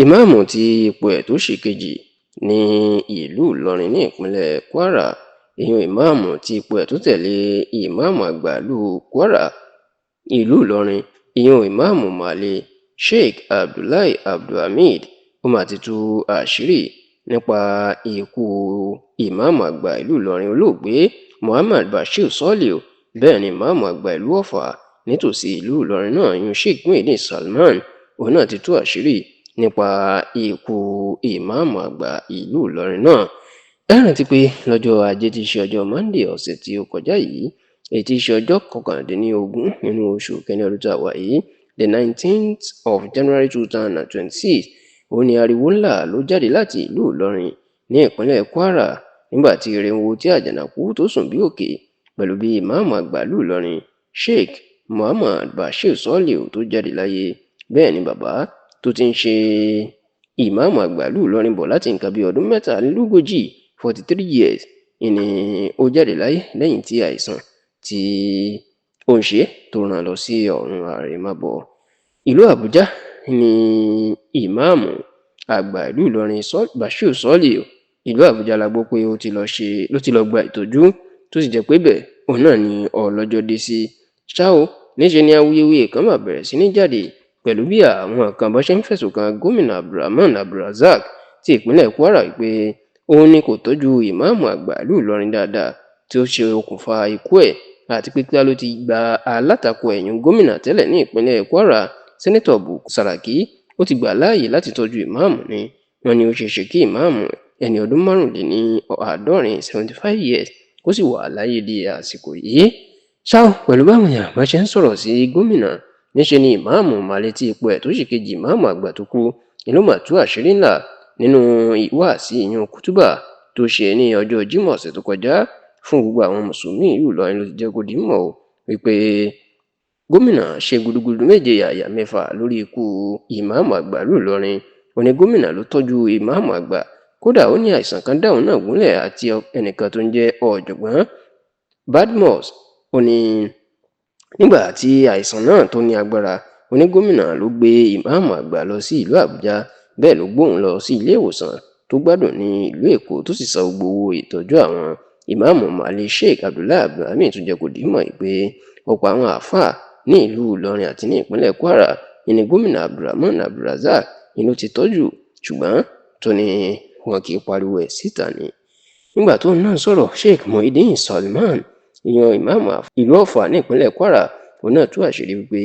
Ìmáàmù tí ipò ẹ̀ tó ṣì kejì ní ìlú Ìlọrin ní ìpínlẹ̀ Kwara, ìyẹn ìmáàmù tí ipò ẹ̀ tó tẹ̀lé ìmáàmù àgbà ìlú Kwara, ìlú Ìlọrin, ìyẹn ìmáàmù Male Sheikh Abdullahi Abdulhamid, ó mà ti tú àṣírí nípa ikú ìmáàmù àgbà ìlú Ìlọrin, olóògbé Muhammad Bashir Soliu. Bẹ́ẹ̀ ni ìmáàmù àgbà ìlú Ọ̀fà nítòsí ìlú Ìlọrin náà, ìyẹn Sheikh Muhyiddin Salman, òun náà ti tú àṣírí nípa ikú ìmáàmù àgbà ìlú Ìlọrin náà. Ẹ rántí pé lọ́jọ́ Ajé tí í ṣe ọjọ́ Monday ọ̀sẹ̀ tí ó kọjá yìí, èyí tí í ṣe ọjọ́ 19 nínú oṣù kẹ́ni ọdún tá a wà yìí, the 19th of January 2026, òun ni ariwo ńlá ló jáde láti ìlú Ìlọrin ní ìpínlẹ̀ Kwara nígbà tí eréńwó tí àjànàkú tó sùn bí òkè pẹ̀lú bí ìmáàmù àgbà ìlú Ìlọrin Sheikh Muhammad Bashir Soliu tó jáde láyé. Bẹ́ẹ̀ ni bàbá tó ti ń ṣe ìmáàmù àgbà ìlú Ìlọrin bọ̀ láti nǹkan bíi ọdún 33, 43 years, ìní ó jáde láyé lẹ́yìn tí àìsàn tí ó ń ṣe tó rán lọ sí ọ̀run àrèmábọ̀. Ìlú Àbújá ní ìmáàmù àgbà ìlú Ìlọrin Bashir Soliu, ìlú Àbújá la gbọ́ pé ó ti lọ ṣe ló ti lọ gba ìtọ́jú, tó sì jẹ́ pé bẹ́ẹ̀ òun náà ni ọlọ́jọ́ dé sí. Ṣá o, níṣẹ́ ni awuyewuye kan máa bẹ̀rẹ̀ sí ní jáde pẹ̀lú bí àwọn kan bá ṣe ń fẹ̀sùn kan gómìnà Abdulrahman Abdulrazak ti ìpínlẹ̀ Kwara pé òun ni kò tọ́jú ìmáàmù àgbà ìlú Ìlọrin dáadáa tí ó ṣe okùnfà ikú ẹ̀, àti pé kíá ló ti gba alátakò ẹ̀yìn gómìnà tẹ́lẹ̀ ní ìpínlẹ̀ Kwara, Senator Bukola Saraki, ó ti gbà láàyè láti tọ́jú ìmáàmù ni. Wọ́n ní ó ṣeé ṣe kí ìmáàmù ẹni ọdún 75, 75 years, kó sì wà láyé di àsìkò yìí. Ṣá o, pẹ̀lú báwọn èèyàn bá ṣe ń sọ̀rọ̀ sí gómìnà, níṣẹ́ ni ìmáàmù Male tí ipò ẹ̀ tó sì kejì ìmáàmù àgbà tó kú ló mà tú àṣírí ńlá nínú wáàsí, ìyún kútúbà tó ṣe ní ọjọ́ Jímọ̀ ọ̀sẹ̀ tó kọjá fún gbogbo àwọn mùsùlùmí ìlú Ìlọrin. Ló ti jẹ́ kó di mọ̀ ó wípé gómìnà ṣe gudugudu méje yàyà mẹ́fà lórí ikú ìmáàmù àgbà ìlú Ìlọrin. Ó ní gómìnà ló tọ́jú ìmáàmù àgbà, kódà ó ní àìsàn kan dáhùn náà gúnlẹ̀ àti ẹnìkan tó ń jẹ́ ọ̀jọ̀gbọ́n Badmus. Ó ní nígbà tí àìsàn náà tó ní agbára, ó ní gómìnà ló gbé ìmáàmù àgbà lọ sí ìlú Àbújá, bẹ́ẹ̀ ló gbóhùn lọ sí ilé ìwòsàn tó gbádùn ní ìlú Èkó, tó sì san gbogbo owó ìtọ́jú àwọn. Ìmáàmù Male Sheikh Abdullahi Abdulhamid tún jẹ́ kó di mọ̀ pé ọ̀pọ̀ àwọn àáfàá ní ìlú Ìlọrin àti ní ìpínlẹ̀ Kwara ní gómìnà Abdulrahman Abdulrazak ni ló ti tọ́jú, ṣùgbọ́n tó ní wọn kì í pariwo ẹ̀ síta ni. Nígbà tó náà sọ̀rọ̀, Sheikh Muhyiddin Salman, ìyẹn ìmáàmù ìlú Ọ̀fà ní ìpínlẹ̀ Kwara, òun náà tú àṣírí wípé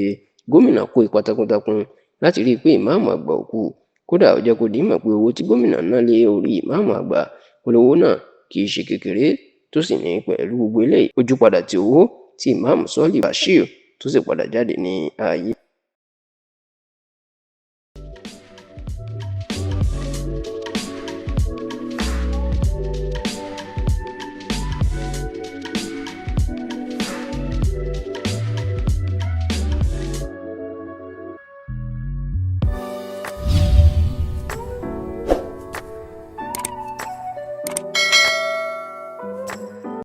gómìnà kó ipa takuntakun láti rí i pé ìmáàmù àgbà ò kú. Kódà ó jẹ́ kó di mọ̀ pé owó tí gómìnà ná lé orí ìmáàmù àgbà olówó náà kì í ṣe kékeré, tó sì ní pẹ̀lú gbogbo eléyìí ojú padà tí owó tí ìmáàmù Sọ́ọ̀lì Bashir tó sì padà jáde ní ààyè.